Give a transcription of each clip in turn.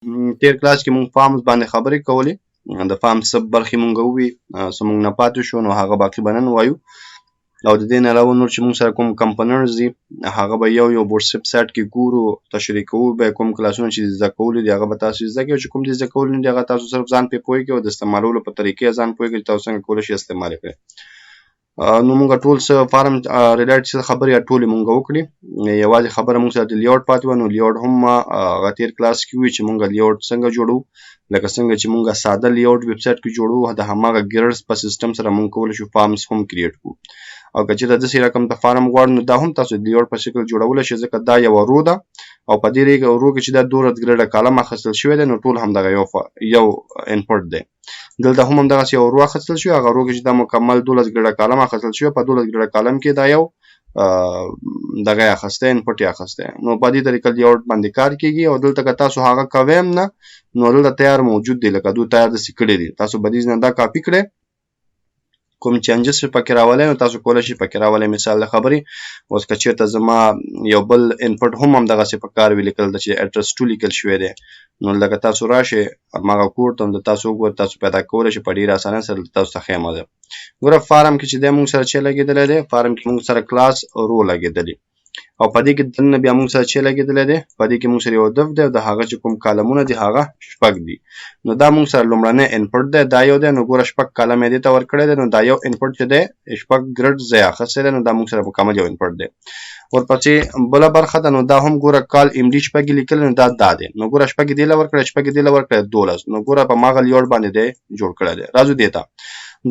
تیر کلاس کې مونږ فارمز باندې خبرې کولې، د فارم څه برخې مونږ ووي، څه مونږ نه پاتې شو، نو هغه باقي به نن وایو. او د دې نه علاوه نور چې مونږ سره کوم کمپوننټس دي، هغه به یو یو بورډ سیټ کې ګورو، تشریح کوو به. کوم کلاسونه چې زده کول دي، هغه به تاسو زده کړئ، چې کوم دي زده کول نه دي، هغه تاسو صرف ځان پرې پوه کړئ او د استعمالولو په طریقې ځان پوه کړئ چې تاسو څنګه کولی شئ استعمال یې کړئ. نو مونږ ټول څه فارم ریلیټ څه خبرې ټولې مونږ وکړې، یوازې خبره مونږ سره د لیاوټ پاتې وه. نو لیاوټ هم ما هغه تیر کلاس کې وي چې مونږ لیاوټ څنګه جوړو. لکه څنګه چې مونږ ساده لیاوټ ویب سایټ کې جوړو، د هماغه ګرډز په سیستم سره مونږ کولی شو فارمز هم کریټ کړو. او که چېرته داسې رقم ته فارم غواړو، نو دا هم تاسو د لیاوټ په شکل جوړولی شئ، ځکه دا یوه row ده او په دې row کې چې دا 12 ګرډه کالم اخیستل شوی دی، نو ټول همدغه یو input دی. دلته هم همدغسې یو row اخیستل شوی، هغه row کې چې دا مکمل 12 ګرډه کالم اخیستل شوی، په 12 ګرډه کالم کې دا یو دغه یې اخیستی، input یې اخیستی. نو په دې طریقه لیاوټ باندې کار کیږي. او دلته که تاسو هغه کوئ هم نه، نو دلته تیار موجود دی، لکه دوی تیار داسې کړي دي. تاسو به دې نه دا کاپي کړئ، کوم changes پکې راولئ، نو تاسو کولی شئ پکې راولئ. مثال د خبرې، اوس که چېرته زما یو بل input هم همدغسې په کار وي، لیکل چې address 2 لیکل شوی دی، نو لکه تاسو راشئ هماغه کوډ ته، نو تاسو وګورئ، تاسو پیدا کولی شئ په ډېره اسانۍ سره. تاسو ته ښیم زه. ګوره، فارم کې چې دی موږ سره چې لګېدلی دی، فارم کې موږ سره class row لګېدلی او په دې کې دننه بیا موږ سره چې لګېدلی دی، په دې کې موږ سره یو div دی او د هغه چې کوم کالمونه دي، هغه شپږ دي. نو دا موږ سره لومړنی input دی، دا یو دی. نو ګوره، شپږ کالم یې دې ته ورکړی دی، نو دا یو input چې دی، شپږ ګرډ ځای اخیستی دی، نو دا موږ سره مکمل یو input دی. ورپسې بله برخه ده، نو دا هم ګوره، col md شپږ یې لیکلی، نو دا دا دی. نو ګوره، شپږ یې دې له ورکړی، شپږ یې دې له ورکړی، 12. نو ګوره، په ماغه لیاوټ باندې دی جوړ کړی دی. راځو دې ته.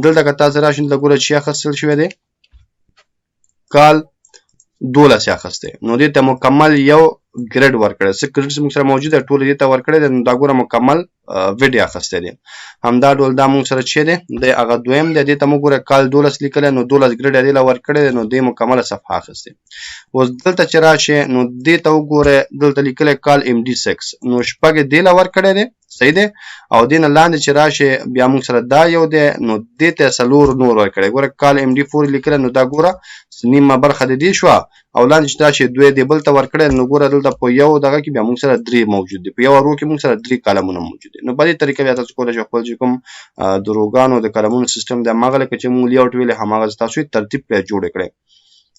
دلته که تاسو راشئ، دلته ګوره چې اخیستل شوی دی، col 12 یې اخیستی، نو دې ته مکمل یو ګریډ ورکړی. څه ګریډ موږ سره موجود دی، ټول دې ته ورکړی دی. نو دا ګوره، مکمل width یې اخیستی دی. همدا ډول دا موږ سره چې دی، دی هغه دویم دی. دې ته موږ ګوره col 12 لیکلی، نو 12 ګریډ یې دې له ورکړی دی، نو دې مکمله صفحه اخیستې. اوس دلته چې راشې، نو دې ته وګوره، دلته لیکلی col md 6، نو شپږ یې دې له ورکړی دی، صحیح دی. او دې نه لاندې چې راشې، بیا موږ سره دا یو دی، نو دې ته څلور نور ورکړی. ګوره، col md 4 لیکلی، نو دا ګوره، نیمه برخه د دې شوه. او لاندې چې راشې، دوی دې بل ته ورکړی. نو ګوره، دلته په یو دغه کې بیا موږ سره درې موجود دي، په یو row کې موږ سره درې کالمونه موجود دي. نو په دې طریقه بیا تاسو کولی شئ خپل چې کوم د row ګانو د کالمونو سیستم دی، هماغه لکه چې موږ لیاوټ ویلې، هماغه تاسو یې ترتیب کړئ، جوړ کړئ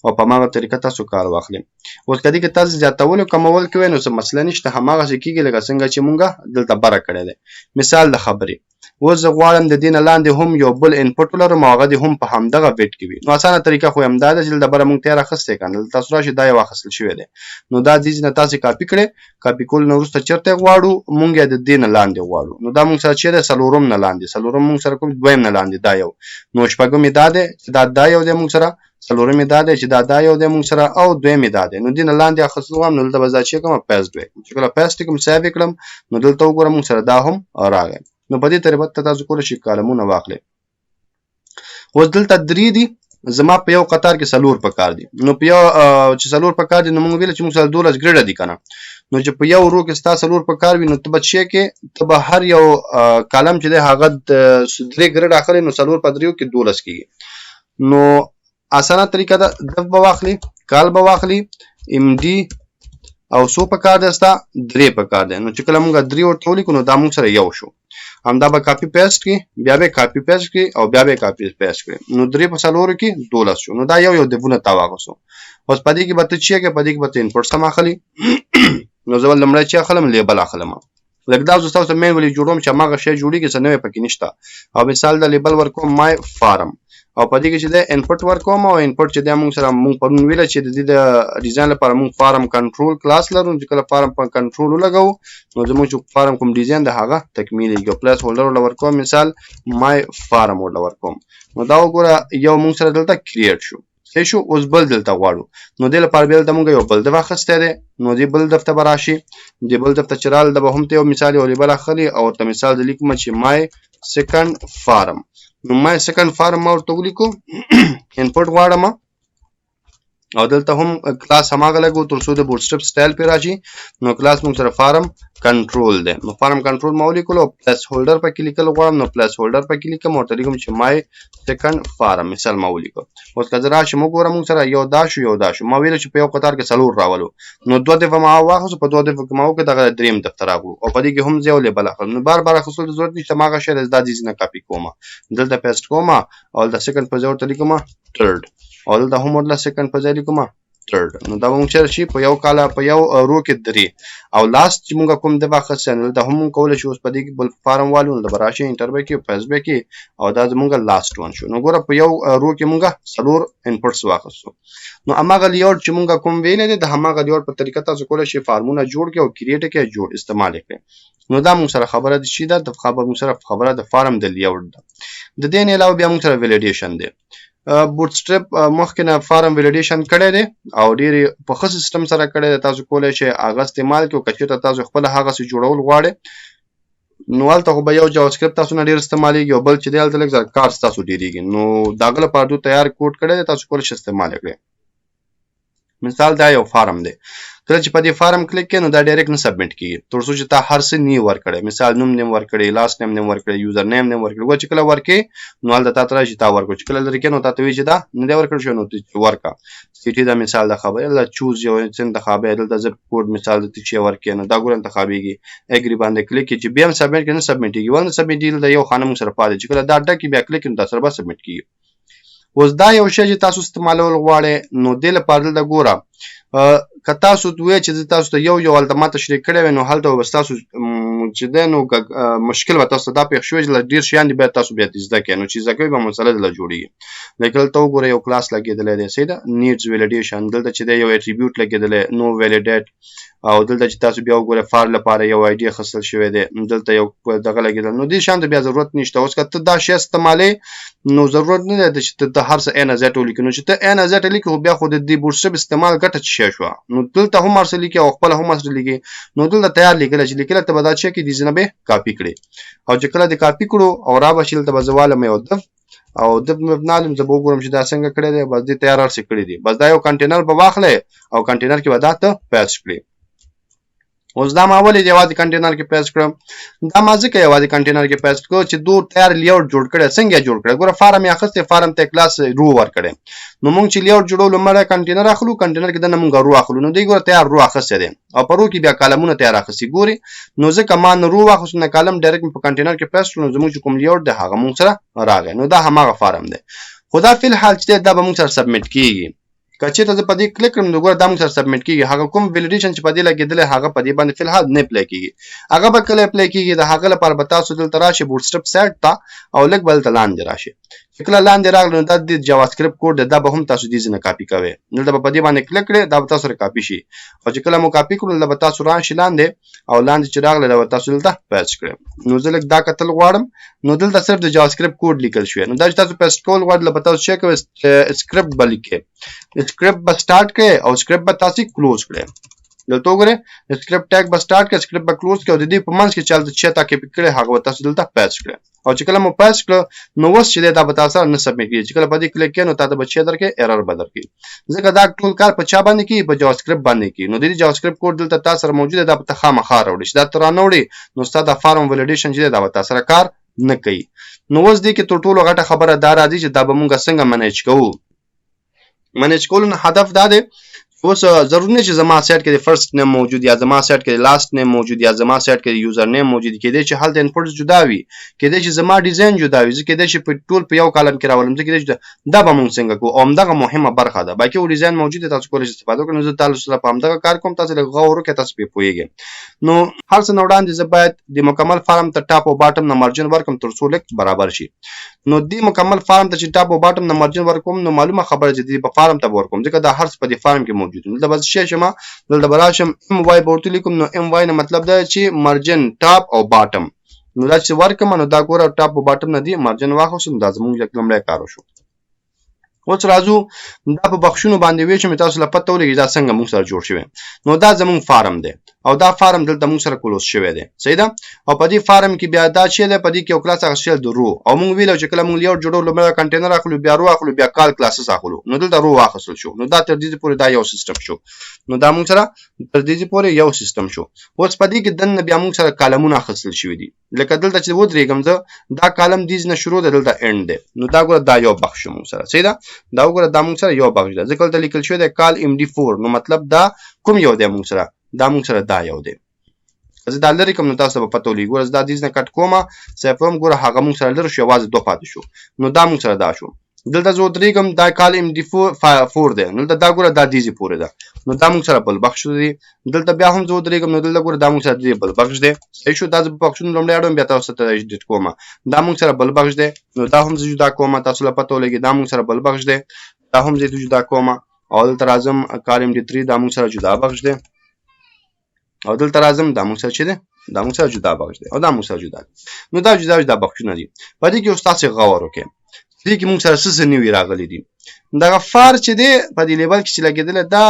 او په هماغه طریقه تاسو کار واخلئ. اوس که دې کې تاسو زیاتول او کمول کوئ، نو څه مسله نشته، هماغسې کېږي لکه څنګه چې مونږ دلته بره کړی دی. مثال د خبرې، اوس زه غواړم د دې نه لاندې هم یو بل input ولرم او هغه دې هم په همدغه width کې وي. نو اسانه طریقه خو همدا ده چې دلته بره مونږ تیار اخیستی که نه، دلته تاسو راشئ، دا یو اخیستل شوی دی. نو دا دې نه تاسې کاپي کړئ. کاپي کولو نه وروسته چېرته یې غواړو؟ مونږ یې د دې نه لاندې غواړو. نو دا مونږ سره چېرې؟ څلورم نه لاندې. څلورم مونږ سره کوم؟ دویم نه لاندې دا یو. نو شپږم یې دا دی چې دا دا یو دی موږ سره، څلورم یې دا دی چې دا دا یو دی موږ سره، او دویم یې دا دی. نو دې نه لاندې اخیستل غواړم، نو دلته به زه چې کوم، paste وکړم. چې کله paste کړم، save یې کړم، نو دلته وګوره، موږ سره دا هم راغی. نو په دې طریقه ته تاسو کولی شئ کالمونه واخلئ. اوس دلته درې دي، زما په یو قطار کې څلور پکار دي. نو په یو چې څلور پکار دي، نو موږ ویل چې موږ سره 12 ګریډه دي که نه؟ نو چې په یو row کې ستا څلور پکار وي، نو ته به چې کې ته به هر یو کالم چې دی، هغه درې ګریډ اخلي، نو څلور په دریو کې 12 کېږي. نو اسانه طریقه ده، div به واخلي، col به واخلي، md او څو پکار دی ستا؟ درې پکار دی. نو چې کله موږ درې ورته ولیکو، نو دا موږ سره یو شو. همدا به copy paste کړي، بیا به copy paste کړي او بیا به copy paste کړي. نو درې په څلورو کې 12 شو. نو دا یو یو div ونه تا واغوسو. اوس په دې کې به ته چې کې، په دې کې به ته input سم اخلي. نو زه به لومړی چې اخلم، label اخلم. لږ دا زه تاسو manually جوړوم چې هماغه شی جوړیږي، څه نوی پکې نشته. او مثال د label ورکوم my form او په دې کې چې دی input ورکوم. او input چې دی موږ سره، موږ پرون ویل چې د دې د ډیزاین لپاره موږ form control class لرو. چې کله form په کنټرول ولګو، نو زموږ چې فارم کوم ډیزاین د هغه تکمیلېږي. placeholder ورله ورکوم، مثال my form ورله ورکوم. نو دا وګوره، یو موږ سره دلته create شو، صحیح شو. اوس بل دلته غواړو، نو دې لپاره بیا دلته موږ یو بل div اخیستی دی. نو دې بل div ته به راشي. دې بل div ته چې راغله، دا به هم ته یو مثال یو label اخلي او ورته مثال زه لیکم چې my second form. نو my second form ما ورته ولیکو. input غواړم. او دلته هم کلاس هماغه لګو تر څو د بوټسټرپ سټایل پرې راشي. نو کلاس موږ سره فارم کنټرول دی، نو فارم کنټرول ما ولیکلو. پلس هولډر پکې لیکل غواړم، نو پلس هولډر پکې لیکم، ورته لیکم چې مای سیکنډ فارم مثال ما ولیکو. اوس که زه راشم وګورم، موږ سره یو دا شو، یو دا شو. ما ویل چې په یو قطار کې څلور راولو، نو دوه دفعه ما واخیستو، په دوه دفعه کې ما وکړ دغه دریم دفتر راغلو، او په دې کې هم زه یو لیبل اخلم. نو بار بار اخیستلو ته ضرورت نشته، ما هغه شی دا دې ځینې کاپي کوم، دلته پیسټ کوم او دلته سیکنډ په ځای ورته لیکم تھرډ، او دلته هم ورله سیکنډ په ځای لیکم تھرډ. نو دا به موږ چېرې شي په یو کاله په یو رو کې درې. او لاست چې موږ کوم دفعه اخیستی، نو دلته هم موږ کولی شو اوس په دې کې بل فارم والو، نو به راشي انټر به کړي، پیس به کړي، او دا زموږ لاست ون شو. نو ګوره په یو رو کې موږ څلور انپوټس واخیستو. نو هماغه لیاوټ چې موږ کوم ویلی دی، د هماغه لیاوټ په طریقه تاسو کولی شئ فارمونه جوړ کړئ او کریټ کړئ، جوړ استعمال یې کړئ. نو دا موږ سره خبره د شي ده، د خبر موږ سره خبره د فارم د لیاوټ ده. د دې نه علاوه بیا موږ سره ویلیډیشن دی. بوټسټرپ مخکې نه فارم ویلیډیشن کړی دی او ډېر په ښه سیستم سره کړی دی، تاسو کولی شئ هغه استعمال کړئ. که چېرته تاسو خپله هغسې جوړول غواړئ، نو هلته خو به یو جاوا سکرپټ تاسو نه ډېر استعمالېږي، او بل چې دی هلته لږ کار ستاسو ډېرېږي. نو د هغه لپاره دوی تیار کوډ کړی دی، تاسو کولی شئ استعمال یې کړئ. مثال دا یو فارم دی، کله چې په دې فارم کلیک کړې نو دا ډایرکټ نه سبمیټ کیږي تر څو چې تا هر څه نی ورکړی. مثال نوم نیم ورکړی، لاست نیم نیم ورکړی، یوزر نیم نیم ورکړی. ګوره چې کله ورکې نو هلته تا ته راشي تا ورکړو، چې کله لرې کې نو تا ته وایي چې دا نه دی ورکړل شوی، نو ته ورکړه. سیټي دا مثال د خبرې دلته چوز یو څه انتخابوي، دلته زپ کوډ مثال د ته چې ورکې، نو دا ګوره انتخابېږي. اګري باندې کلیک کړي چې بیا هم سبمیټ کړي نه سبمیټ کیږي، ولې نه سبمیټ کیږي؟ دلته یو خانه موږ سره پاتې، چې کله دا ډکې بیا کلیک کړي نو دا سره به سبمیټ کیږي. اوس دا یو شی چې تاسو استعمالول غواړئ، نو دې لپاره دلته ګوره که تاسو وایئ چې زه تاسو ته یو یو هلته ما تشریح کړی وی، نو هلته به ستاسو چې دی نو مشکل به تاسو ته دا پېښ شوی چې ډېر شیان دي باید تاسو بیا زده کړئ، نو چې زده کوئ به مسله دله جوړېږي. لکه دلته وګورئ یو کلاس لګېدلی دی، صحیح ده، نیډز ویلیډیشن، دلته چې دی یو اټریبیوټ لګېدلی نو ویلیډیټ، او دلته چې تاسو بیا وګورئ فار لپاره یو آی ډي اخیستل شوی دی، دلته یو دغه لګېدل. نو دې شیان ته بیا ضرورت نشته. اوس که ته دا شی استعمالوې نو ضرورت نه دی چې ته د هر څه ا نه زیډ ولیکې. نو چې ته ا نه زیډ لیکې خو بیا خو د دې بوټسټرپ استعمال ګټه څه شی شوه؟ نو دلته هم هر څه لیکې او خپله هم هر څه لیکې، نو دلته تیار لیکلی چې لیکلی ته به دا چې کې دې ځینې به کاپي کړې، او چې کله دې کاپي کړو او را به شي دلته به زه والم یو دف او د نالم، زه به وګورم چې دا څنګه کړی دی. بس دې تیار هر څه کړي دي، بس دا یو کنټینر به واخلې او کنټینر کې به دا ته پیسټ کړې. اوس دا ما ولې یوازې کنټینر کې پیسټ کړم؟ دا ما ځکه یوازې کنټینر کې پیسټ کړو چې دو تیار لیاوټ جوړ کړی. څنګه یې جوړ کړی؟ ګوره فارم یې اخیستی، فارم ته کلاس رو ورکړی. نو مونږ چې لیاوټ جوړولو لومړی کنټینر اخلو، کنټینر کې دننه مونږ رو اخلو. نو دی ګوره تیار رو اخیستی دی او په رو کې بیا کالمونه تیار اخیستي ګوري. نو ځکه ما نه رو واخیست نه کالم، ډایرکټ مې په کنټینر کې پیسټ کړو، نو زموږ چې کوم لیاوټ دی هغه مونږ سره راغی. نو دا هماغه فارم دی، خو دا فی الحال چې دی دا به مونږ سره سبمیټ کیږي. که چېرته زه په دې کلیک کړم نو ګوره دا موږ سره سبمیټ کیږي، هغه کوم ویلیډیشن چې په دې لګېدلی هغه په دې باندې فی الحال نه اپلای کیږي، هغه به کله اپلای کیږي؟ د هغه لپاره به تاسو دلته راشئ بوټسټرپ سایټ ته او لږ به دلته لاندې راشئ. چې کله لاندې راغلو نو دا د جاوا سکرپټ کوډ دی، دا به هم تاسو دې ځینې کاپي کوئ. دلته به په دې باندې کلیک کړئ، دا به تاسو سره کاپي شي، او چې کله مو کاپي کړو دلته به تاسو راشئ لاندې، او لاندې چې راغلی دا به تاسو دلته پیسټ کړئ. نو زه لږ دا کتل غواړم، نو دلته صرف د جاوا سکرپټ کوډ لیکل شوی. نو دا چې تاسو پیسټ کول غواړئ دلته به تاسو څه کوئ؟ سکرپټ به لیکئ، سکرپټ به سٹارټ کړئ او سکرپټ به تاسو کلوز کړئ. دلته وګورئ سکرپټ ټیګ به سٹارټ کړئ، سکرپټ به کلوز کړئ، او د دې په منځ کې چې هلته چې تا کاپي کړی هغه به تاسو دلته پیسټ کړئ. او چې کله مو پیسټ کړو نو اوس چې دی دا به تاسو سره نه سبمیټ کیږي. چې کله په دې کلیک کړئ نو تاته به چې درکړي ایرر به درکړي، ځکه دا ټول کار په چا باندې کیږي؟ په جاوا سکرپټ باندې کیږي. نو د دې جاوا سکرپټ کوډ دلته تاسو سره موجود دی، دا به ته خامخا راوړي. چې دا ته رانه وړي نو ستا د فارم ویلیډیشن چې دی دا به تاسو سره کار نه کوي. نو اوس دې کې تر ټولو غټه خبره دا راځي چې دا به مونږ څنګه منیج کوو. منیج کولو نه هدف دا دی، اوس ضرور نه چې زما سایټ کې د فرست نیم موجود یا زما سایټ کې لاست نیم موجود یا زما سایټ کې یوزر نیم موجود، کېدای چې هلته انپوټس جدا وي، کېدای چې زما ډیزاین جدا وي، زه کېدای شي په ټول په یو کالم کې راولم، زه کېدای شي دا به مونږ څنګه کوو؟ او همدغه مهمه برخه ده. باقي و ډیزاین موجود دی، تاسو کولی شئ استفاده وکړئ. نو زه تاسو سره په همدغه کار کوم، تاسو لږ غور وکړئ، تاسو پرې پوهېږئ. نو هر څه نه وړاندې زه باید د مکمل فارم ته ټاپ او باټم نه مارجن ورکړم تر څو لږ برابر شي. نو دې مکمل فارم ته چې ټاپ او باټم نه مارجن ورکوم نو معلومه خبره چې دې په فارم ته به ورکوم، ځکه دا هر څه په دې فارم کې موجود دي. دلته به څه شم؟ دلته به راشم ایم وای به ورته لیکم. نو ایم وای نه مطلب دا چې مارجن ټاپ او باټم. نو دا چې ورکم نو دا ګوره ټاپ او باټم نه دی مارجن واخیستو. نو دا زموږ لومړی کار وشو. اوس راځو دا په بخشونو باندې ویشم، تاسو له پته ولګي دا څنګه موږ سره جوړ شوی. نو دا زموږ فارم دی. او دا فارم دلته موږ سره close شوی دی، صحیح ده. او په دې فارم کې بیا دا چې ده، په دې کې یو کلاس اخیستل د row، او موږ ویل چې کله موږ layout جوړو، لومړی کنټینر اخلو، بیا row اخلو، بیا col classes اخلو. نو دلته row واخیستل شو. نو دا تر دې پورې دا یو سیستم شو. نو دا موږ سره تر دې پورې یو سیستم شو. اوس په دې کې دننه بیا موږ سره کالمونه اخیستل شوي دي. لکه دلته چې ودرېږم زه، دا column دې نه شروع ده، دلته end دی. نو دا ګوره، دا یو بخش شو موږ سره، صحیح ده. دا وګوره، دا موږ سره یو بخش ده، ځکه دلته لیکل شوی دی col MD 4. نو مطلب دا کوم یو دی موږ سره؟ دا موږ سره دا یو دی. زه دا لرې کوم، نو تاسو ته به پته ولګي. ګوره، زه دا دې نه cut کوم، save کوم، ګوره هغه موږ سره لرې شو، یوازې دوه پاتې شو. نو دا موږ سره دا شو. دلته زه ودرېږم، دا col MD 4 دی. نو دلته دا ګوره، دا دیزې پورې ده. نو دا موږ سره بل بخش دی. دلته بیا هم زه ودرېږم، نو دلته ګوره، دا موږ سره دې بل بخش دی، صحیح شو. دا زه بخشونه لومړی اړوم، بیا تاسو ته edit کوم. دا موږ سره بل بخش دی، نو دا هم زه جدا کوم، تاسو له پته ولګي. دا موږ سره بل بخش دی، دا هم زه جدا کوم. او دلته راځم، col MD 3، دا موږ سره جدا بخش دی. او دلته راځم، دا موږ سره چې دی، دا موږ سره جدا بخش دی، او دا موږ سره جدا دی. نو دا جدا جدا بخشونه دي. په دې کې اوس تاسو غور وکړئ، دې کې موږ سره څه څه نوي راغلي دي. دغه for چې دی، په دې label کې چې لګېدلی، دا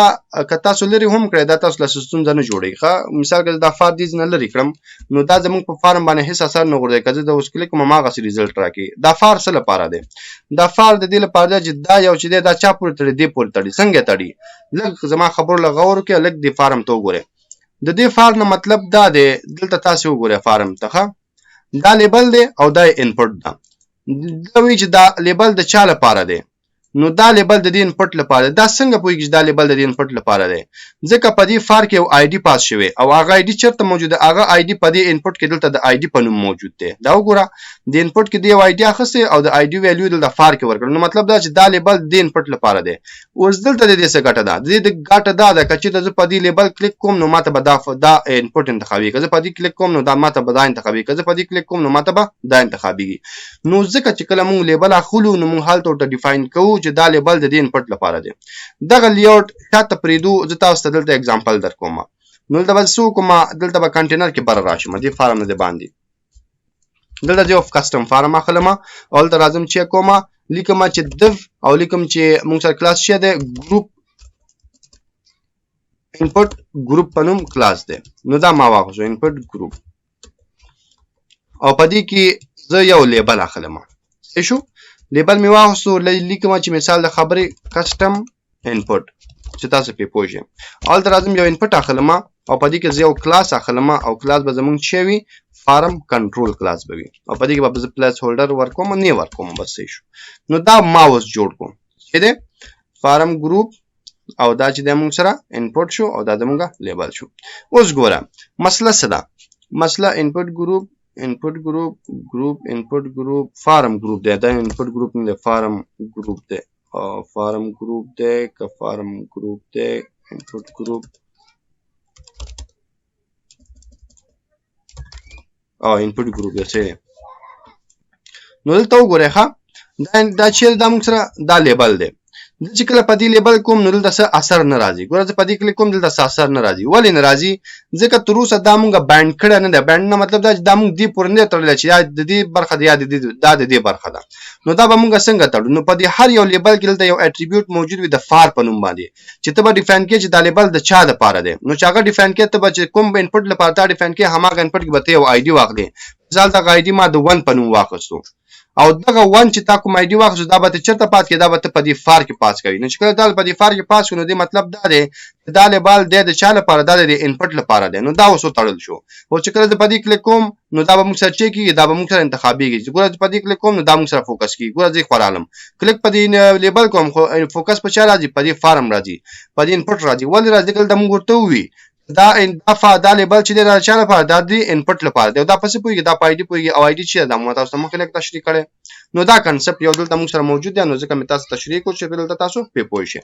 که تاسو لرې هم کړئ، دا تاسو له ستونزه نه جوړوي. ښه، مثال که دا for دې نه لرې کړم، نو دا زموږ په فارم باندې هیڅ اثر نه غورځوي. که زه د اوس کلیک کوم، هماغسې result راکړي. دا for څه لپاره دی؟ دا for د دې لپاره دی چې دا یو چې دی، دا چا پورې تړي؟ دې پورې تړي. څنګه تړي؟ لږ زما خبرو له غور وکړئ، لږ دې فارم ته وګورئ. د دې for نه مطلب دا دی، دلته تاسو وګورئ فارم ته. ښه، دا label دی او دا input ده. دا وایي چې دا label د چا لپاره دی؟ نو دا label د دې input لپاره دی. دا څنګه پوهیږي چې دا label د دې input لپاره دی؟ ځکه په دې for کې یو ID pass شوی، او هغه ID چېرته موجود دی؟ هغه ID په دې input کې دلته د ID په نوم موجود دی. دا وګوره، د input کې دی یو ID اخیستی او د ID value دلته for کې ورکړ. نو مطلب دا چې دا label د دې input لپاره دی. اوس دلته د دې څه ګټه ده؟ د دې د ګټه دا ده، که چېرته زه په دې label کلیک کوم، نو ماته به دا input انتخابي. که زه په دې کلیک کوم، نو دا ماته به دا انتخابي. که زه په دې کلیک کوم، نو ماته به دا انتخابیږي. نو ځکه چې کله مونږ label اخلو، نو مونږ هلته ورته define کوو چې دا label د دې input لپاره دی. دغه layout شاته پرېږدو. زه تاسو ته دلته example درکوم. نو دلته به څه وکړم؟ دلته به کنټینر کې بره راشم، دې فارم نه د باندې دلته یو custom form اخلم، او دلته راځم چې کوم لیکم چې div، او لیکم چې مونږ سره کلاس شه دی، group input group په نوم کلاس دی. نو دا ما واخیستو input group، او په دې کې زه یو label اخلم، صحیح شو. label مې واخیستو، لیکم چې مثال د خبرې custom input، چې تاسو پرې پوه شئ. هلته راځم، یو input اخلم، او په دې کې زه یو کلاس اخلم، او کلاس به زمونږ څه وي؟ form control class به وي، او په دې کې به زه placeholder ورکوم، نه ورکوم، بس صحیح شو. نو دا ما اوس جوړ کوم چې دی form group، او دا چې د موږ سره input شو، او دا زمونږ label شو. اوس ګوره مسله څه ده؟ مسله input group، input group، group input group، form group دی. دا input group نه دی، form group دی. form group دی که form group دی؟ input group او input group دی، صحیح. نو دلته وګورئ، ښه، دا چې دا موږ سره دا label دی. زه چې کله په دې label کوم، نو دلته څه اثر نه راځي. ګوره، زه په دې کلیک کوم، دلته څه اثر نه راځي. ولې نه راځي؟ ځکه تر اوسه دا مونږ bind کړی نه دی. bind نه مطلب دا چې دا مونږ دې پورې نه دی تړلی چې دا د دې برخه ده یا د دې، دا د دې برخه ده. نو دا به مونږ څنګه تړو؟ نو په دې هر یو label کې دلته یو attribute موجود وي د for په نوم باندې، چې ته به define کې چې دا label د چا دپاره دی. نو چې هغه define کې، ته به چې کوم input لپاره تا define کې، هماغه input کې به ته یو ID واخلې. مثال دغه ID ما د 1 په نوم واخیستو، او دغه 1 چې تا کوم ID واخیستو، دا به ته چېرته pass کې؟ دا به ته په دې for کې pass کوي. نو چې کله دا په دې for کې pass کړو، نو دې مطلب دا دی چې دا label دی د چا لپاره؟ دا د input لپاره دی. نو دا اوس وتړل شو. او چې کله زه په دې کلیک کوم، نو دا به موږ سره چک کېږي، دا به موږ سره انتخابېږي. چې ګوره، زه په دې کلیک کوم، نو دا موږ سره focus کېږي. ګوره، زه خو رالم، کلیک په دې label کوم، خو focus په چا راځي؟ په دې فارم راځي، په دې input راځي. ولې راځي؟ کله دا موږ ورته ووي دا دا فا دا label چې دی، دا چا لپاره؟ دا د input لپاره دی. او دا پسې پوهېږي؟ دا په ID پوهېږي. او ID چې دا مو تاسو ته مخکې لږ تشریح کړی. نو دا concept یو دلته موږ سره موجود دی، نو ځکه مې تاسو تشریح کړو چې دلته تاسو پرې پوه شئ.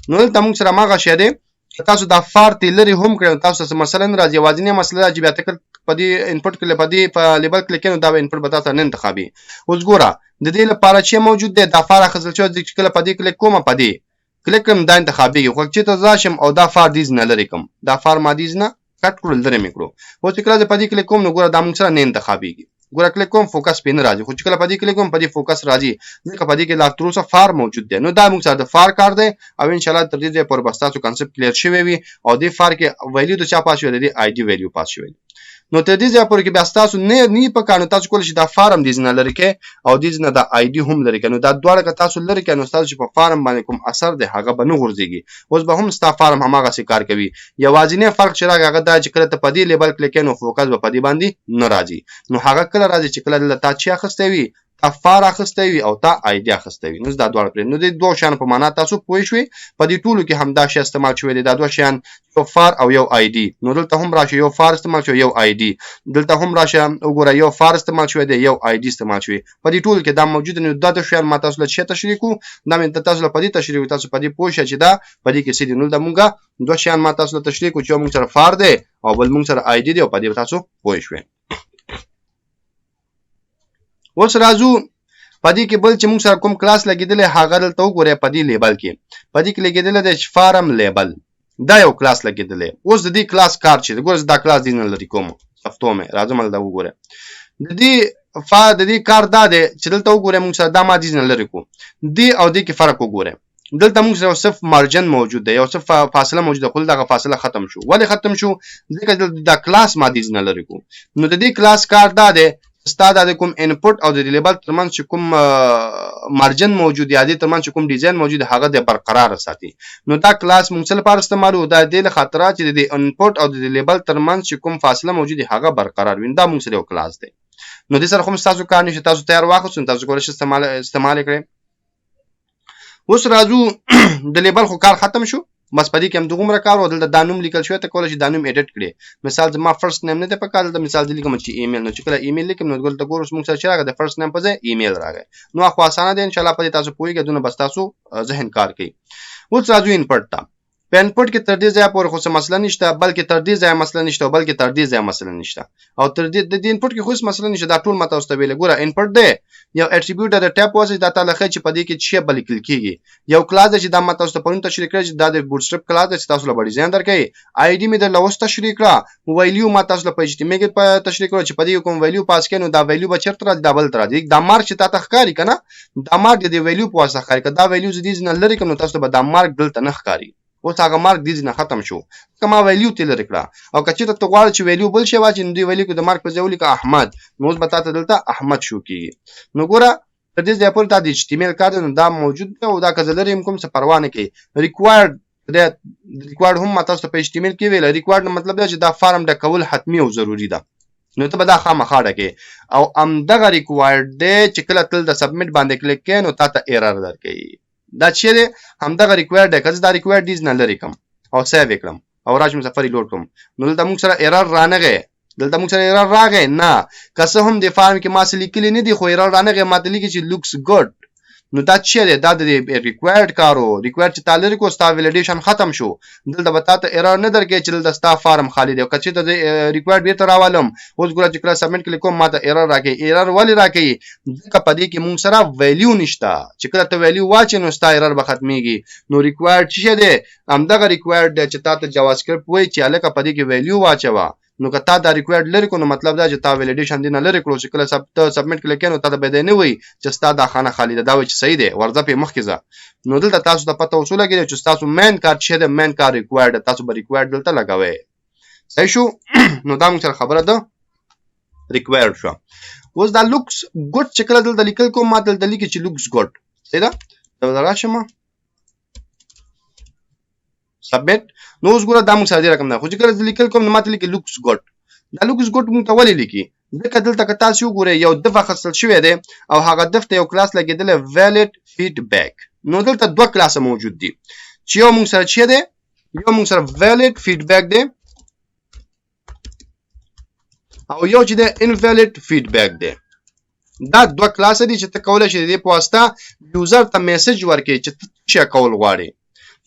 نو دلته موږ سره هماغه شی دی. که تاسو دا for ته لرې هم کړئ، نو تاسو ته څه مسله نه راځي. یوازینۍ مسله دا چې بیا ته په دې input کې په دې په label کلیک کوې، نو دا به input به تاسو نه انتخابي. اوس ګوره، د دې لپاره چې موجود دی، دا for اخیستل شوی، چې کله په دې کلیک کوم، په دې کلیک کړم، دا انتخابېږي. خو چې ته راشم او دا for these نه لرې کړم، دا for ما these نه cut کړو، لرې مې کړو، اوس چې کله زه په دې کلیک کوم، نو ګوره، دا موږ سره نه انتخابېږي. ګوره کلیک کوم فوکس پې نه راځي، خو چې کله په دې کلیک کوم په دې فوکس راځي، ځکه په دې کې لا تر اوسه for موجود دی. نو دا موږ سره د for کار دی او ان شاء الله تر دې ځایه پورې به ستاسو concept clear شوی وي. او دې for کې value د چا پاس شوی دی؟ د ID value پاس شوی دی. نو تر دې ځایه پورې کې بیا ستاسو نه نه په کار، نو تاسو کولی شئ دا for هم دې ځای نه لرې کړئ او دې ځای نه دا ID هم لرې کړئ. نو دا دواړه که تاسو لرې کړئ نو ستاسو چې په form باندې کوم اثر دی هغه به نه غورځېږي، اوس به هم ستا form هماغسې کار کوي. یوازینی فرق چې راغی هغه دا چې کله ته په دې label کلیک کوې نو focus به په دې باندې نه راځي. نو هغه کله راځي چې کله دلته تا چې اخیستی وي، تا for اخیستی وي او تا ID اخیستی وي. نو دا دواړه پرې، نو دې دوو شیانو په معنا تاسو پوه شوئ. په دې ټولو کې همدا شی استعمال شوی دی، دا دوه شیان، یو for او یو ID. نو دلته هم راشه یو for استعمال شوی، یو ID. دلته هم راشه وګوره یو for استعمال شوی دی، یو ID استعمال شوی. په دې ټولو کې دا موجود دی. نو دا د شیان ما تاسو له څه تشریح کو، دا مې تاسو له په دې تشریح کو، تاسو په دې پوه شئ چې دا په دې کې څه دي. نو دلته مونږ دوه شیان ما تاسو له تشریح کو چې یو مونږ سره for دی او بل مونږ سره ID دی، او په دې تاسو پوه شئ. اوس راځو په دې کې بل چې موږ سره کوم کلاس لګېدلی هغه دلته وګورئ. په دې label کې، په دې کې لګېدلی دی چې form label، دا یو کلاس لګېدلی. اوس د دې کلاس کار چې دی، ګوره زه دا کلاس دې نه لرې کوم، سفتو مې راځم دلته وګورئ. د دې د دې کار دا دی چې دلته وګورئ موږ سره دا ما دې نه لرې کوم، دې او دې کې فرق وګورئ. دلته موږ سره یو څه margin موجود دی، یو څه فاصله موجوده، خو دغه فاصله ختم شو. ولې ختم شو؟ ځکه دلته دا کلاس ما دې نه لرې کوم. نو د دې کلاس کار دا دی، ستا دا د کوم input او د label ترمنځ چې کوم margin موجود یا د ترمنځ چې کوم design موجود هغه د برقرار ساتي. نو دا کلاس موږ څه لپاره استعمالو؟ دا د دې خاطر چې د input او د label ترمنځ چې کوم فاصله موجود هغه برقرار وي. دا موږ سره یو کلاس دی. نو دې سره خو تاسو کار نشته، تاسو تیار واخیست، تاسو کولی شئ استعمال کړئ. اوس راځو د label خو کار ختم شو، بس په دې کې هم دغومره کار و. دلته دا نوم لیکل شوی، ته کولی شې دا نوم edit کړې. مثال زما first name نه دی په کار، دلته مثال زه لیکم چې ایمیل. نو چې کله ایمیل لیکم نو دلته ګورو موږ سره چې راغی د first name په ځای ایمیل راغی. نو خو اسانه دی، انشاءالله په دې تاسو پوهېږئ، دونه به ستاسو ذهن کار کوي. اوس راځو input ته. په input کې تر دې ځایه پورې خو څه مسله نشته، بلکې تر دې ځایه مسله نشته، او بلکې تر دې ځایه مسله نشته، او تر دې د دې input کې خو هیڅ مسله نشته. دا ټول ما تاسو ته ویلې. ګوره input دی یو attribute د tab واسطه دا ته لخی چې په دې کې څه به لیکل کیږي. یو کلاس دی چې دا ما تاسو ته پرون تشریح کړی چې دا د Bootstrap کلاس دی چې تاسو له design درکوي. ID مې درله اوس تشریح کړه. value ما تاسو له په HTML کې په تشریح کړو چې په دې کوم value پاس کړئ نو دا value به چېرته راځي؟ دا بل ته راځي. دا مارک چې تاته ښکاري که نه، دا مارک د دې value په واسطه ښکاري. که دا value زه دې نه لرې کړم نو تاسو ته به دا مارک دلته نه ښکاري. اوس هغه مارک دې نه ختم شو که ما value ته لرې کړه. او که چېرته ته غواړې چې value بل شی واچوې نو دې value کې د مارک په ځای ولیکه احمد، نو اوس به تاته دلته احمد شو کېږي. نو ګوره تر دې ځایه پورې دا د HTML کار دی، نو دا موجود دی او دا که زه لرې هم کوم څه پروا نه کوي. required دی، required هم ما تاسو ته په HTML کې ویل. required مطلب دا چې دا form ډکول حتمي او ضروري ده، نو ته به دا خامخا ډکې. او همدغه required دی چې کله تل د submit باندې کلیک کوې نو تا ته error درکوي. دا چې دی همدغه required دی. که زه دا required دیز نه لرې کړم او save یې کړم او راشم صفحه reload کړم نو دلته موږ سره error رانغی. دلته موږ سره error راغی نه، که څه هم د form کې ما څه لیکلي نه دي خو error رانغی، ما ته لیکي چې looks good. نو دا چې دی دا د required کارو. required چې تا لرې کړو ستا validation ختم شو، دلته به تا ته error نه درکوي چې دلته ستا form خالي دی. او که چېرته زه required بیرته راولم، اوس ګوره چې کله submit کلیک کوم ما ته error راکوي. error ولې راکوي؟ ځکه په دې کې مونږ سره value نشته. چې کله ته value واچوې نو ستا error به ختمیږي. نو required څه شی دی؟ همدغه required دی چې تا ته JavaScript وایي چې هلکه په دې کې value واچوه. نو که تا دا required لرې کړو نو مطلب دا چې تا validation دې نه لرې کړو، چې کله ته submit کلیک کوې نو تا ته به دی نه وایي چې ستا دا خانه خالي ده، دا وایي چې صحیح دی ورځه پې مخکې ځه. نو دلته تاسو ته پته اوس ولګېده چې ستاسو main کار څه دی؟ main کار required دی، تاسو به required دلته لګوئ. صحیح شو؟ نو دا موږ سره خبره ده required شوه. اوس دا looks good چې کله دلته لیکل کوم ما دلته لیکي چې looks good، صحیح ده؟ دلته راشم submit، نو اوس ګوره دا موږ سره دې رقم ده، خو چې کله زه لیکل کوم نو ماته لیکي looks good. دا looks good موږ ته ولې لیکي؟ ځکه دلته که تاسو وګورئ یو div اخیستل شوی دی او هغه div ته یو کلاس لګېدلی valid feedback. نو دلته دوه کلاسه موجود دي چې یو موږ سره چې دی، یو موږ سره valid feedback دی او یو چې دی invalid feedback دی. دا دوه کلاسه دي چې ته کولی شې د دې په واسطه user ته message ورکړې چې ته څه کول غواړې.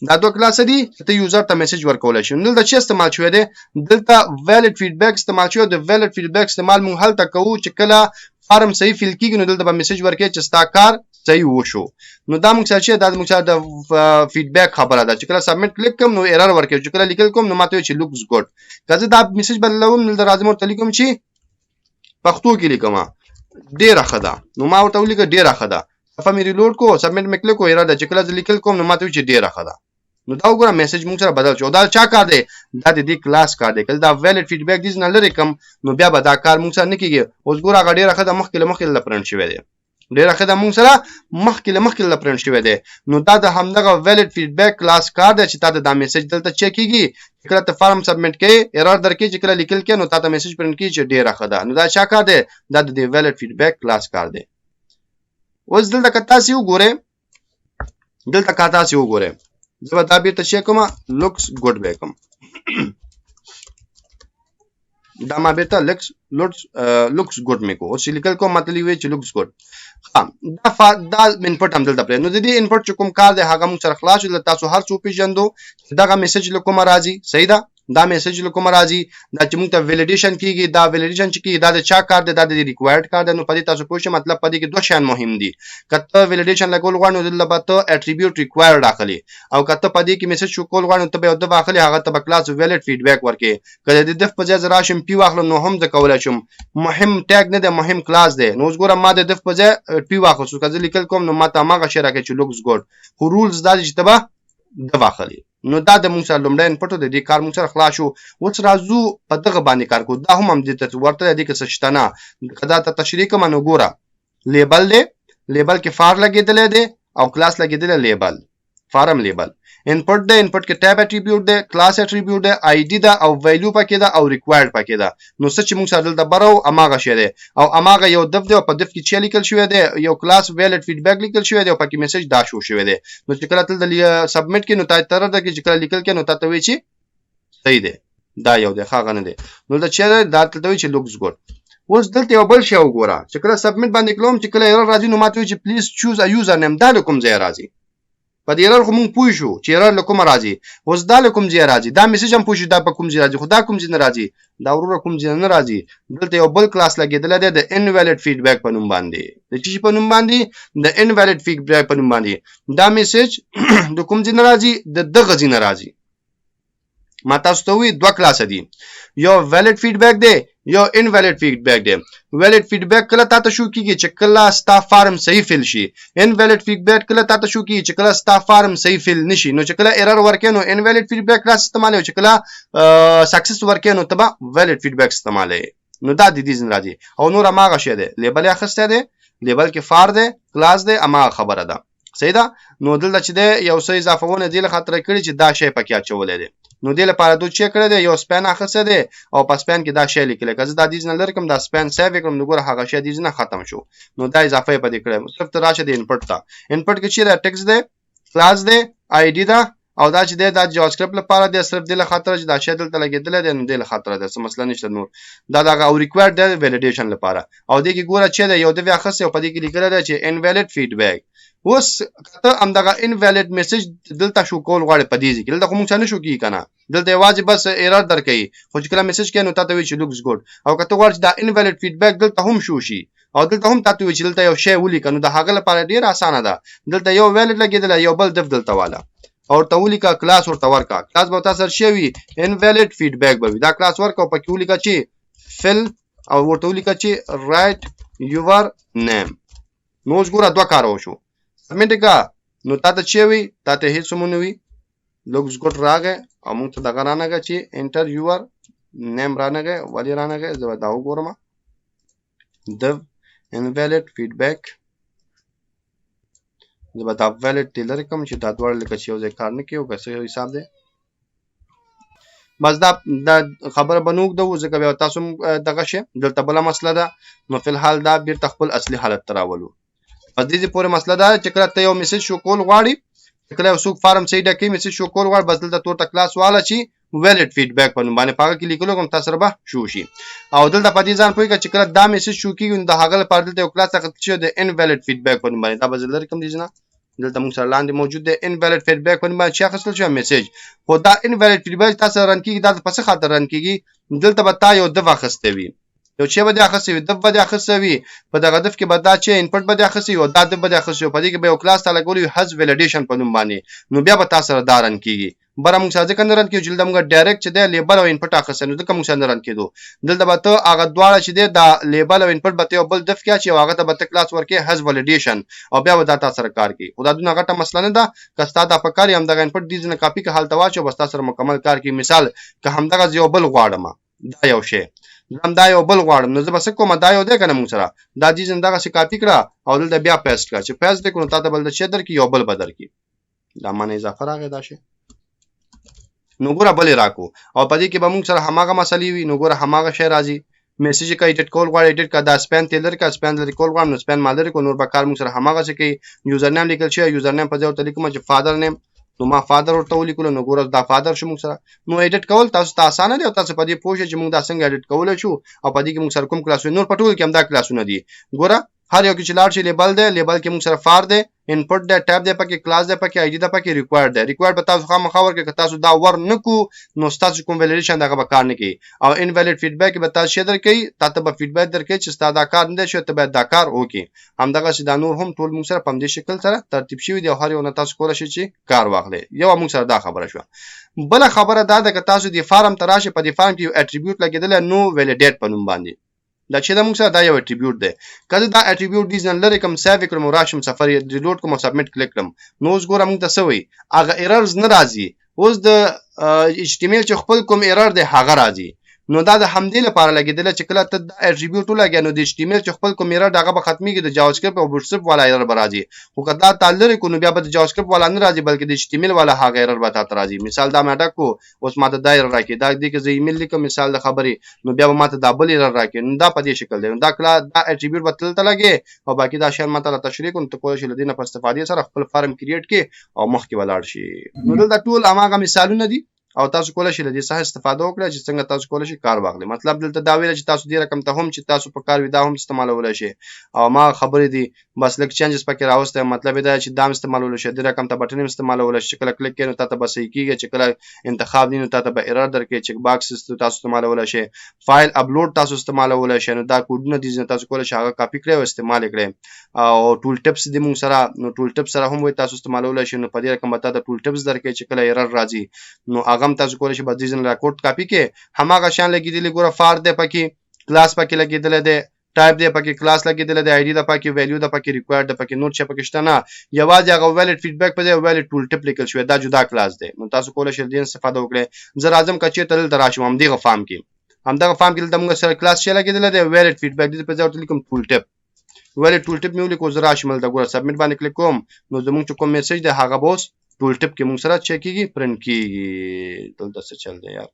دا دوه کلاسه دي چې ته user ته message ورکولی شې. نو دلته چې استعمال شوی دی، دلته valid feedback استعمال شوی. د valid feedback استعمال مونږ هلته کوو چې کله form صحیح fill کیږي نو دلته به message ورکړي چې ستا کار صحیح وشو. نو دا موږ سره چې دا موږ سره د feedback خبره ده چې کله submit کلیک کوم نو error ورکوي، چې کله لیکل کوم نو ماته وایي چې looks good. که زه دا message بدلوم نو دلته راځم ورته لیکم چې پښتو کې لیکم، ډیره ښه ده. نو ما ورته ولیکه ډیره ښه ده، صفحه مې reload کو، submit مې کلیک کو، error ده. چې کله زه لیکل کوم نو ما ته وایي چې ډیره ښه ده. نو دا وګوره message موږ سره بدل شو. دا چا کار دی؟ دا د دې کلاس کار دی. کله دا valid feedback دې نه لرې کم نو بیا به دا کار موږ سره نه کېږي. اوس ګوره هغه ډیره ښه ده مخکې له مخکې له پرنټ شوی دی، ډیره ښه ده موږ سره مخکې له مخکې له پرنټ شوی دی. نو دا د همدغه valid feedback class کار دی چې تا ته دا message دلته چک کېږي. چې کله ته form submit کوې error درکوي، چې کله لیکل کوې نو تا ته message print کېږي چې ډیره ښه ده. نو دا چا کار دی؟ دا د دې valid feedback class کار دی. اوس دلته که تاسې وګورئ، دلته که تاسې وګورئ، زه به دا بیرته چې کوم looks good به کوم، دا ما بیرته looks looks looks good مې کو. اوس چې لیکل کوم مطلب وی چې looks good. ښه، دا input هم دلته پرې. نو د دې input چې کوم کار دی هغه موږ سره خلاص شو. تاسو هر څه وپېژندو دغه message له کومه راځي، صحیح ده؟ دا message له کومه راځي؟ دا چې موږ ته validation کیږي، دا validation چې کیږي دا د چا کار دی؟ دا د required کار دی. نو په دې تاسو پوه شئ، مطلب په دې کې دوه شیان مهم دي. که ته validation لګول غواړې نو دلته به ته attribute required اخلي، او که ته په دې کې message show کول غواړې نو ته به یو div اخلي، هغه ته به class valid feedback ورکې. که د دې div په ځای زه راشم p واخلم نو هم زه کولی شم، مهم tag نه دی، مهم کلاس دی. نو اوس ګوره ما د div په ځای p واخیستو، که زه لیکل کوم نو ما ته هماغه شی راکړي چې looks good، خو rules دا دي چې ته به div اخلي. نو دا د موږ سره لومړی input د دې کار موږ سره خلاص شو. اوس راځو په دغه باندې کار کوو. دا هم همدې ته ورته دی، کې څه شته نه. که دا ته تشریح کوم نو ګوره label دی، label کې for لګېدلی دی او کلاس لګېدلی label form label. input دی، input کې type attribute دی، class attribute دی، ID ده او value پکې ده او required پکې ده. نو څه چې موږ سره دلته بره وو هماغه شی دی، او هماغه یو div دی او په div کې چې لیکل شوی دی یو class valid feedback لیکل شوی دی او پکې message دا شو شوی دی. نو چې کله تل submit کې نو تا ته ده چې کله لیکل کې نو تا ته وایي چې صحیح دی، دا یو دی، هغه نه دی. نو دا چې دا دلته وایي چې looks good. اوس دلته یو بل شی وګوره، چې کله submit باندې کړم چې کله error راځي نو ماته وایي چې please choose a username. دا له کوم ځای راځي؟ په دې error خو مونږ پوه شو چې error له کومه راځي، اوس دا له کوم ځای راځي؟ دا message هم پوه شو دا په کوم ځای راځي، خو دا کوم ځای نه راځي؟ دا وروره کوم ځای نه راځي؟ دلته یو بل کلاس لګېدلی دی د invalid feedback په نوم باندې. د چی په نوم باندې؟ د invalid feedback په نوم باندې. دا message د کوم ځای نه راځي؟ د دغه ځای نه راځي. ما تاسو ته وی دوه کلاس دي، یو valid feedback دی، یو invalid feedback دی. valid feedback کله تاته شو کیږي چې کله ستا form صحیح fill شي. invalid feedback کله تاته شو کیږي چې کله ستا form صحیح fill نشي. نو چې کله error ورکې نو invalid feedback class استعمالوي، چې کله success ورکې نو ته به valid feedback استعمالوي. نو دا د دې ځین راځي او نور هماغه شی دی، label یې اخیستی دی، label کې for دی، کلاس دی، هماغه خبره ده، صحیح ده. نو دلته چې دی یو څه اضافهونه دې له خاطره کړي چې دا شی پکې اچولی دی. نو دې لپاره دوی چې کړی دی یو span اخیستی دی او په span کې دا شی لیکلی. که زه دا دې نه لرې کړم، دا span save کړم، نو ګوره هغه شی دې نه ختم شو. نو دا اضافه یې په دې کړی. صرف ته راشه د input ته، input کې چې دا text دی، کلاس دی، ID ده، او دا چې دی دا JavaScript لپاره دی، صرف دې له خاطره چې دا شی دلته لګېدلی دی نو دې له خاطره دی، څه مسله نشته. نور دا دغه او required دی validation لپاره. او دې کې ګوره چې دی یو div اخیستی او په دې کې لیکلی دی چې invalid feedback. اوس که ته همدغه invalid message دلته شو کول غواړې په دې ځای کې، دلته خو موږ څه نه شو کېږي که نه، دلته یوازې بس error درکوي، خو چې کله message کوې نو تا ته وایي چې looks good. او که ته غواړې چې دا invalid feedback دلته هم شو شي او دلته هم تا ته وایي چې دلته یو شی ولیکه، نو د هغه لپاره ډېره اسانه ده. دلته یو valid لګېدلی، یو بل div دلته واله او ورته ولیکه، کلاس ورته ورکه، کلاس به تا سره شی وي invalid feedback به وي. دا کلاس ورکه او پکې ولیکه چې fill او ورته ولیکه چې write your name. نو اوس ګوره دوه کاره وشو. submit کړه نو تا ته چې وي، تا ته هیڅ هم نه وي، looks good راغی او موږ ته دغه رانغی چې enter your name رانغی. ولې رانغی؟ زه به دا وګورم. د invalid feedback زه به دا valid ته لرې کړم چې دا دواړه لکه چې یو ځای کار نه کوي، او که څه یو حساب دی. بس دا خبره به نه اوږدوو ځکه بیا تاسو هم دغه شی. دلته بله مسله ده، نو فی الحال دا بیرته خپل اصلي حالت ته راولو. په دې پورې مسله ده چې کله ته یو message show کول غواړي، چې کله یو څوک form صحیح ډکوي message show کول غواړي، بس دلته تور ته کلاس واله چې valid feedback په نوم باندې په هغه کې لیکلو کوم تاسو سره به شو شي. او دلته په دې ځان پوه کړه چې کله دا message show کېږي نو د هغه لپاره دلته یو کلاس اخیستل شوی د invalid feedback په نوم باندې. دا به زه لرې کړم دې ځای نه، دلته موږ سره لاندې موجود دی invalid feedback په نوم باندې چې اخیستل شوی message. خو دا invalid feedback تاسو run کېږي، دا په څه خاطر run کېږي؟ دلته به تا یو div اخیستی وي، یو چې به دې اخیستی وي، div به دې اخیستی وي، په دغه div کې به دا چې input به دې اخیستی وي او دا div به دې اخیستی وي، په دې کې به یو کلاس ته لګولی وي has validation په نوم باندې، نو بیا به تا سره دا run کېږي. بره موږ سره ځکه نه run کېږي چې دلته موږ direct چې دی label او input اخیستی، نو ځکه موږ سره نه run کېدو. دلته به ته هغه دواړه چې دی دا label او input به ته یو بل div کې اچوې او هغه ته به ته کلاس ورکې has validation او بیا به دا تا سره کار کوي. خو دا دونه غټه مسله نه ده، که ستا دا په کار وي همدغه input دې ځینې کاپي که هلته واچوه، بس تا سره مکمل کار کوي. مثال که همدغه زه یو بل غواړم، دا یو شی زه همدا یو بل غواړم، نو زه به څه کوم؟ دا یو دی که نه موږ سره دا دې ځینې دغسې کاپي کړه او دلته بیا paste کړه. چې paste دې کړو نو تا ته بل د شی درکړي، یو بل به درکړي. دا معنی اضافه راغی دا شی، نو ګوره بل یې راکو او په دې کې به موږ سره هماغه مسلې وي. نو ګوره هماغه شی راځي. message که edit کول غواړي edit کا، دا span ته لرې کا، span لرې کول غواړم نو span ما لرې کو، نور به کار موږ سره هماغسې کوي. username لیکل شوی، username په ځای ورته لیکم چې father name، نو ما father ورته ولیکلو، نو ګوره دا father شو موږ سره. نو edit کول تاسو ته اسانه دی او تاسو په دې پوه شئ چې موږ دا څنګه edit کولی شو او په دې کې موږ سره کوم کلاسونه، نور په ټولو کې همدا کلاسونه دي. ګوره هر یو کې چې لاړ شي label دی، label کې موږ سره for دی، input دی، ټیب دی پکې، کلاس دی پکې، ID ده پکې، required دی. required به تاسو خامخا ورکړئ، که تاسو دا ور نه کو نو ستاسو کوم validation دغه به کار نه کوي. او invalid feedback به تاسو شی درکوي، تا ته به feedback درکوي چې ستا دا کار نه دی شوی، ته باید دا کار وکړې. همدغسې دا نور هم ټول موږ سره په همدې شکل سره ترتیب شوي دي او هر یو نه تاسو کولی شئ چې کار واخلئ. یوه موږ سره دا خبره شوه. بله خبره دا ده که تاسو دې form ته راشئ، په دې form کې یو attribute لګېدلی no validate په نوم باندې، دا چې دا موږ سره دا یو attribute دی. که زه دا attribute دې ځای لرې کړم، save یې کړم، راشم سفر یې reload کړم او submit click کړم، نو اوس ګوره موږ ته څه وایي؟ هغه errors نه راځي. اوس د HTML چې خپل کوم error دی هغه راځي. نو دا د همدې لپاره لګېدلی چې کله ته دا attribute ولګې نو د HTML چې خپل کوم error دی هغه به ختمېږي، د JavaScript او Bootstrap والا error به راځي. خو که دا تا لرې کړو نو بیا به د JavaScript والا نه راځي، بلکې د HTML والا هغه error به تا ته راځي. مثال دا مې ډک کړو، اوس ماته دا error راکړي، دا دې کې زه ایمیل لیکم مثال د خبرې، نو بیا به ماته دا بل error راکړي. نو دا په دې شکل دی. نو دا کله دا attribute به تل ته لګې او باقي دا شیان ماته را تشریح کړو، نو ته کولی شې له دې نه په استفادې سره خپل form create کړې او مخکې ولاړ شي. نو دلته ټول هماغه مثالونه دي او تاسو کولی شئ له دې څخه استفاده وکړئ چې څنګه تاسو کولی شئ کار واخلئ. مطلب دلته دا ویل چې تاسو دې رقم ته هم چې تاسو په کار وي دا هم استعمالولی شئ او ما خبرې دي بس لږ changes پکې راوستی. مطلب یې دا چې دا هم استعمالولی شئ، دې رقم ته button هم استعمالولی شئ چې کله کلیک کوې نو تاته به صحیح کېږي، چې کله انتخاب دی نو تاته به error درکوي. check box تاسو استعمالولی شئ، file upload تاسو استعمالولی شئ. نو دا کوډونه دي چې تاسو کولی شئ هغه کاپي کړئ او استعمال یې کړئ. او tool tips دي موږ سره، نو tool tips سره هم وایي تاسو استعمالولی شئ. نو په دې رقم به تاته tool tips درکوي چې کله error راځي نو هغه هم تاسو کولی شئ. بس دې ځای نه کوډ کاپي کړئ، هماغه شیان لګېدلي. ګوره for دی پکې، کلاس پکې لګېدلی دی، ټایپ دی پکې، کلاس لګېدلی دی، ID ده پکې، value ده پکې، required ده پکې، نور څه پکې شته نه. یوازې هغه valid feedback په ځای valid tool tip لیکل شوی، دا جدا کلاس دی. نو تاسو کولی شئ له دې استفاده وکړئ. زه راځم که چېرته دلته راشم همدغه form کې، همدغه form کې دلته موږ سره کلاس چې لګېدلی دی valid feedback، دې په ځای ورته لیکم tool tip. valid tool tip مې ولیکو، زه راشم دلته ګوره submit باندې کلیک کوم، نو زموږ چې کوم message دی هغه به اوس tool tip کې موږ سره چک کېږي، پرنټ کېږي. دلته څه چل دی یار؟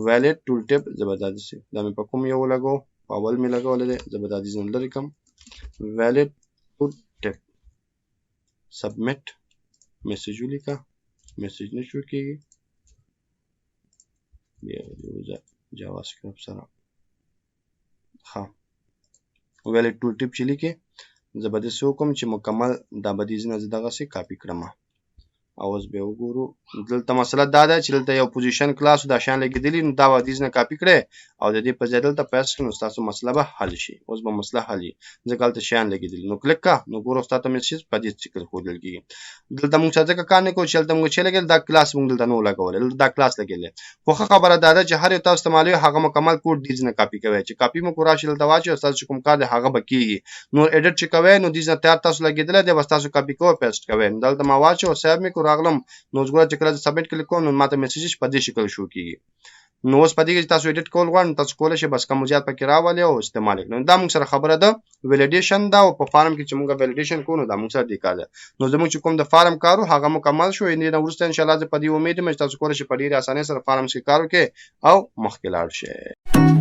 valid tool tip زه به دا داسې دا مې په کوم یو ولګو، په اول مې لګولی دی، زه به دا دې ځای لرې کړم. valid tool tip submit message ولیکه، message نه شو کېږي، بیا دې JavaScript سره. ښه valid tool tip چې لیکې زه به داسې وکړم چې مکمل دا به دې ځای نه زه دغسې کاپي کړم او اوس به وګورو. دلته مسله دا ده چې دلته یو position class دا شیان لګېدلي، نو دا به دې ځای نه کاپي کړئ او د دې په ځای دلته paste کړئ، نو ستاسو مسله به حل شي. اوس به مسله حل وي ځکه هلته شیان لګېدلي. نو کلیک کړه، نو ګوره ستا ته message په دې شکل ښودل کېږي. دلته موږ سره ځکه کار نه کوو چې هلته موږ چې لګېل دا کلاس موږ دلته نه و لګولی، دلته دا کلاس لګېدلی. خو ښه خبره دا ده چې هر یو تاسو استعمالوي هغه مکمل کوډ دې ځای نه کاپي کوئ، چې کاپي مو کړو راشي دلته واچوئ، ستاسو چې کوم کار دی هغه به کېږي. نور edit چې کوئ نو دې ځای نه تیار تاسو لګېدلی دی، بس تاسو کاپي کوئ paste کوئ. نو دلته ما واچو، save مې کړو، راغلم، نو اوس ګوره چې کله زه submit کلیک کوم نو ماته message په دې شکل شو کېږي. نو اوس په دې کې چې تاسو edit کول غواړئ نو تاسو کولی شئ بس کم زیات پکې راولئ او استعمال یې کړئ. نو دا موږ سره خبره ده validation ده او په form کې چې موږ validation کوو نو دا موږ سره دې کار ده. نو زموږ چې کوم د form کار و هغه مکمل شو. دې نه وروسته انشاءالله زه په دې امید یم چې تاسو کولی شئ په ډېرې اسانۍ سره form کې کار وکړئ او مخکې لاړ شئ.